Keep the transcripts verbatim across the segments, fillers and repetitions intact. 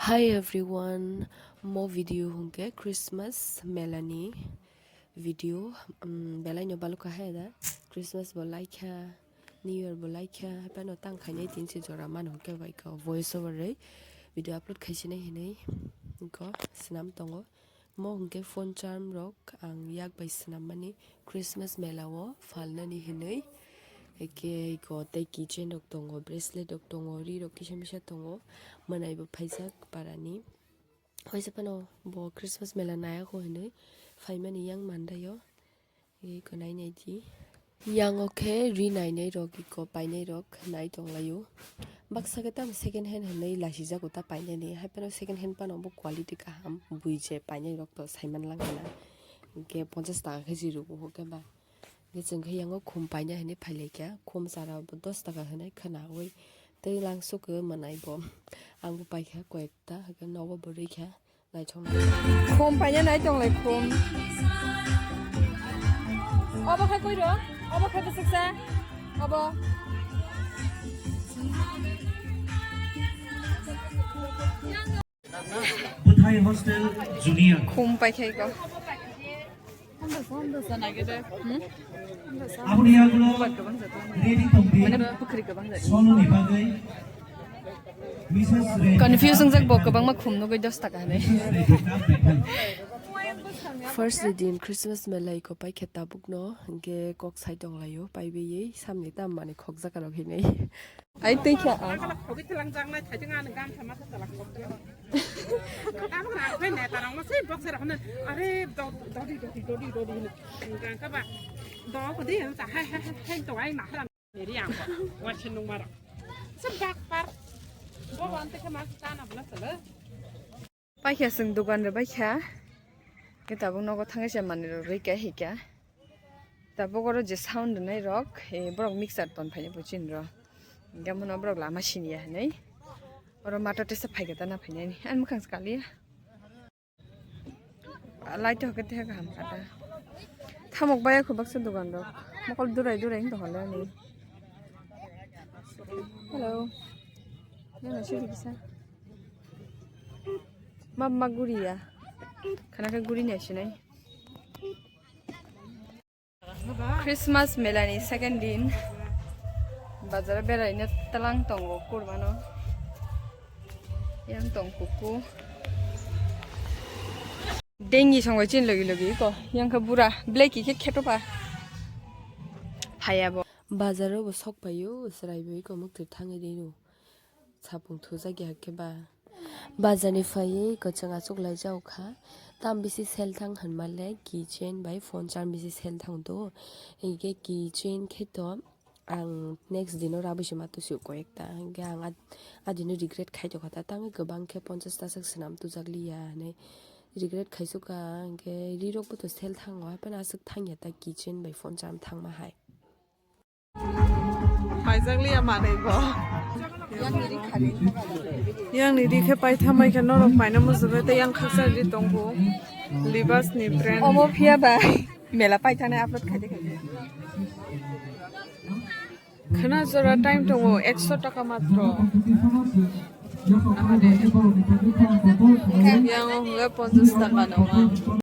Hi everyone, mo video hwnkhe Christmas melani video. Um, belai no balukha hai da, Christmas bo laikha, New Year bo laikha, haphano tang khainai tin se jora mano hwnkhe bai kha voice over rwi video upload khaisinai hinwi ko swnam tongo. Mo hwnkhe phone charm rok ang yak bai swnammani Christmas mela o phalnani hinwi. Eke iko tei keychain rok tongo, bracelet rok tongo, ri rok kisa misa tongo, mwnai bo phaijak parani. Waisa phano bo Christmas mela naiyago hinwi phaimani yang mandaio. Iko nai nai di. Yang o khe ri nainai rok iko painai rok nai tonglaio. Baksa khe tamo second hand hinwi lasijago ta painani. Haphano second hand phano bo quality kaham bui je painai rok to saiman langkha na. Hwnkhe ponchas taka khe ji rwgo hwnkhe ba. Hwnkhe chwng khe yango khum paina hinwi phailaikha. Khum chara bo dos taka hinwi khwnawi tei langsukhe mwnai bo. Ang bo paikha koyekta hwnkhe nogo bo rwikha. Naithok nai. Khum paina nai tonglai khum. Obo khe koi rw? Obo khe bwswksa? Obo. Bwthai Hostel Junior. Khum paikha iko. Hamsa, hamsa sana gede. Hmm? Aboni yagulo ready tongdi. Mane pukhri gabang jani. Solo ni bagwi. Missus Re- Confuse wngjak bo kwbangma khum nugwi dos taka hinwi. Missus Re- First day din Christmas mela iko paikha tabukno, hwnkhe kok sai tonglaio, paibai samni tam mani khokjak rok hinwi. Ai tei kha ang. Ang kala khogwi tlang jang nai thai jang ani gan thama thai tlang khogwi. Tamo na khoi ne tarang mo sei box ra khone. Are do- dodi dodi dodi dodi. Gang ka ba. Do ko di ang ta hai hai hai to ai ma hara. Eri ang ko. Wa chin nung mara. Sem bak par. Bo wan te ka ma ta na bla sala. Paikha chwng dukan rw baikha. Khe tabuk nogo thangwi se manwi rok rwikha hikha. Tabuk oro je sound rwnai rok, eh, borok mixer ton phainai bo chini rw. Hwnkhe bono borok lama siniya hinwi. Oro mato tesa phaikha ta na phainani. Ani mwkhang se kaliya. Light hwnkhe teha kaham kha ta. Thamuk baya kho baksa dukan rok. Mokol durai durai wng tong hwnle ani. Hello. Nang sidi kisa. Map ma guriya. Khana khe guri nai sinai. Christmas mela ni second din. Bazar o beraina tlang tongo kurmano. Yang tong kuku. Dengi songwi chin logi logi ko. Yang khe bura. Black khe kheto pa. Phaya bo. Bazar o bo sok paio. Chwrai bai ko muk thangwi rino. Sapung thujak ya khe ba. Bazar ni phaiwi kwchwng achuk lai jak kha. Tam bisi sale thang hwnma le keychain bai phone charm bisi sale thang do. Hingkhe keychain khe to ang next dino rabwi se ma tusiyo koyekta. Hingkhe ang ad-, adino regret khai tongkha ta. Tangwi kwbang khe ponchas ta swk swnam tujak liya hinwi regret khai sukha. Hingkhe ri rok bo to sale thango. Hapheno aswk thangya ta keychain bai phone charm thangma hai. Paijak liya manwi bo. Yang ni ri khe paithamai khe norok paina muchungwi tei yang khaksa ri tongo. Libas ni brand. Omo phiya ba mela paithaknai upload khaide khaide. Khwna jora time tongo ekso taka matro. Yang o hwnga ponchas taka nongo.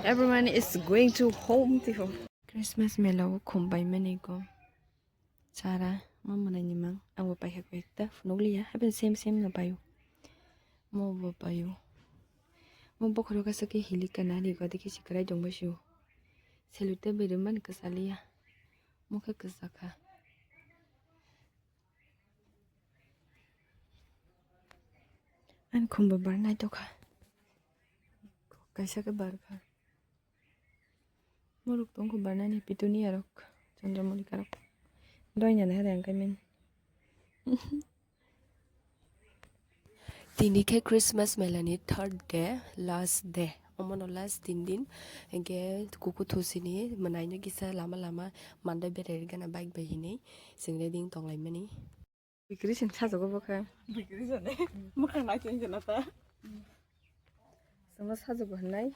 Everyone is going to home, tiho. Christmas mela o khum bai mani ko. Chara, ma mwnai ni mang. Ang bo paikha koi ta phunuk liya. Happen same same no paio. Mo bo paio. Mo bokhoro kasa ke hili kana ri ko dikhi sikrai dong basio. Selute bere man kasa liya. Mo khe kasa kha. Ani khum bo bar nai tokha. Kaisa khe bar kha. Morok tong kho barnani petunia rok, chandramulika rok. Doina le hade ang kaimen. Tini khe Christmas mela ni third day, last day. Omono last tin din. Hingkhe kuku thusini mwnaino kisa lama lama mandai berai gana bike bai hinwi. Chwng ready wng tonglaimani. Bikri sin sajugo bo khe. Bikri jani. Mwkhang nai chwng jana ta. Chwngno sajugo hinai.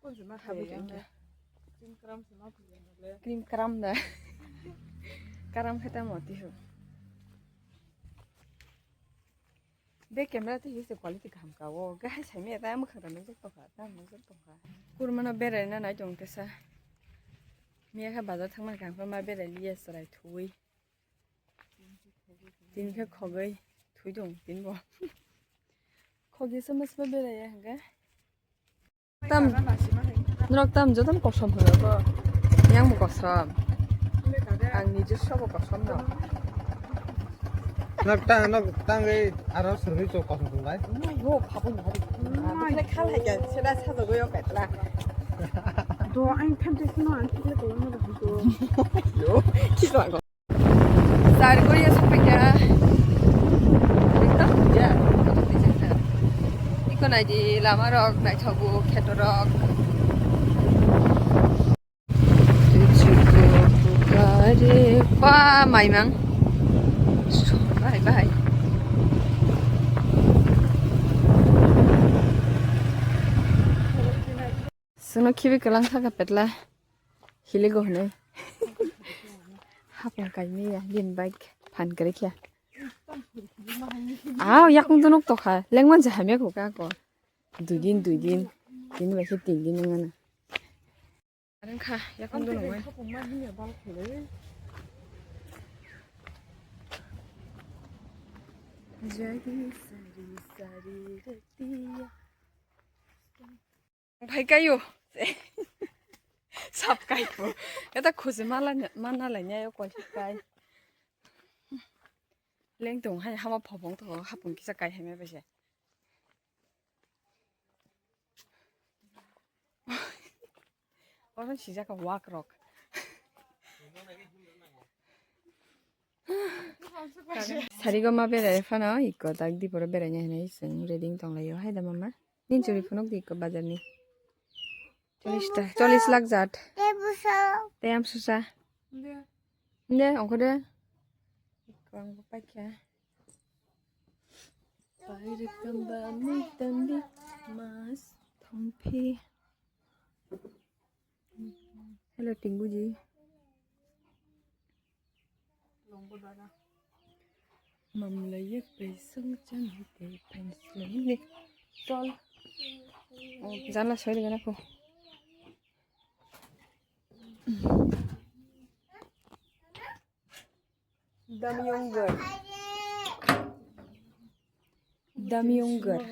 Kunjuma habwi khe tongkha. Cream karam sima phi jana le. Cream karam da. Karam khe tamo tiho. Be camera tei hise quality kaham ka o. Gahai saimaya ta mwkhang rok nukjak tongkha, ta nukjak tongkha. Kurmano beraina nai tong kesa. Miya kha bazar thangmani kaham khe ma berai liya chwrai thuwi. Tini khe khogwi thwi tong tini bo. Khogwi sama sama beraiya hwnkhe. Tam, norok tam jotono kosom hwno bo. Yang bo kosom. Ang nijoswa bo kosom no. Nok tang, nok tang ei aro serbi chok kosom tonglai. Yo, phabung hari. Bokle khal hai khe, sera sajagwi o petla. Do, ang tham te sino, ang thikle ko no do. Yo, kiso ang. Sar guriya sokphaikha. Ekdom ya, ekdom bijak kha. Iko naidi lama rok naithogo, kheto rok. Ba maimang. Bahai, bahai. Sono khibi kwlang saka petla. Hiligo hwnwi. Hapung kaimaya, din bike phan kwrwi khe. Aw, yakung tunuk tokha. Lengman je hamya kho ka ko. Dui din, dui din. Tini bai khe tin din wngmano. Arang kha, yakung tunuk bai. Jadi sari sari retiya. Phai kaio. Sap kaio. Eta khusi mala, mana lai nyayo koi kai. Leng tong hai hama phobong to hapung kisa kai hai me bese. Oro sijak wak rok. Sarigo ma berai phano iko tak diporo berai nai hinui chwng ready tong laio hai da mama. Nin churi phunuk di iko bazar ni. Chollish ta, chollish lakh jat. Tei buso. Tei amsusa. Nde. Nde, ongkho de. Iko ang bo paikha. Pairikamba mui tandi mas thongphi. Hello, Tingguji. Mamlaiyak paisang chan hite painslai ne. Chol. Oh, jala soi gana ko. Dam yonggar. Dam yonggar.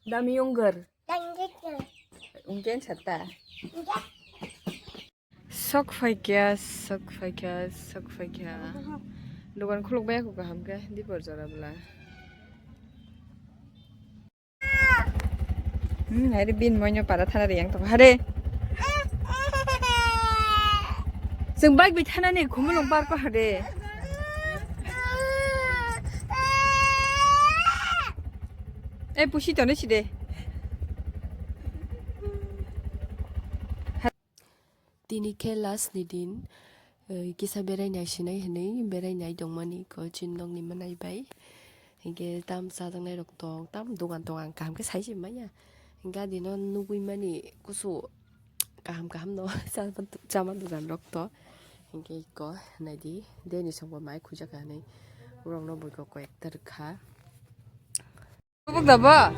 Dam yonggar. Ungken sata. Sok phaikya, sok phaikya, sok phaikya. Dogan khuluk bai ako kaham khe dipor jora bwla. Hmm, hai re bin moino para thana riyang tong hare. Chwng bike bi thana ni khumulung park ko hare. Eh, pusi tone side. Tini khe last ni din, eh, kisa berai nai sinai hinui berai nai tongmani ko chini nokni manai bai. Hinkhe tam chajaknai rok tong, tam dogan tong ang kaham khe sai se manya. Hinkhe adino nugui mani kusu kaham kaham no chama, chama dogan rok to. Hinkhe ko naidi deni songbo mai khuijak hinui borok no bui ko koi ekta rwkha. Kubuk da ba?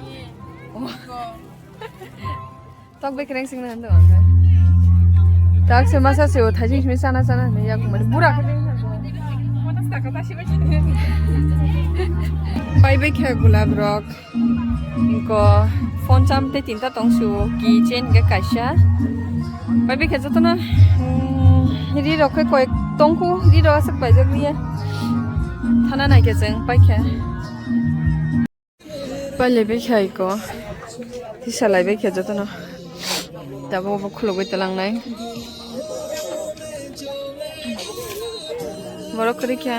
Tok bai kereng sing na hando ang. Tak se masa se o thajing simi sana sana ne yak mani bura. Pai bai khe gulab rok. Ko phone cham te tinta tong su ki chain ga kaisa. Pai bai khe joto na, mm, ri rok khe koi tong khu ri rok aswk pai jak liya. Thana nai khe jeng pai khe. Pailaibai khe aiko. Tisalaibai khe jotono. Tabuk bo khulugwi twlangnai. Borok kwrwi khe.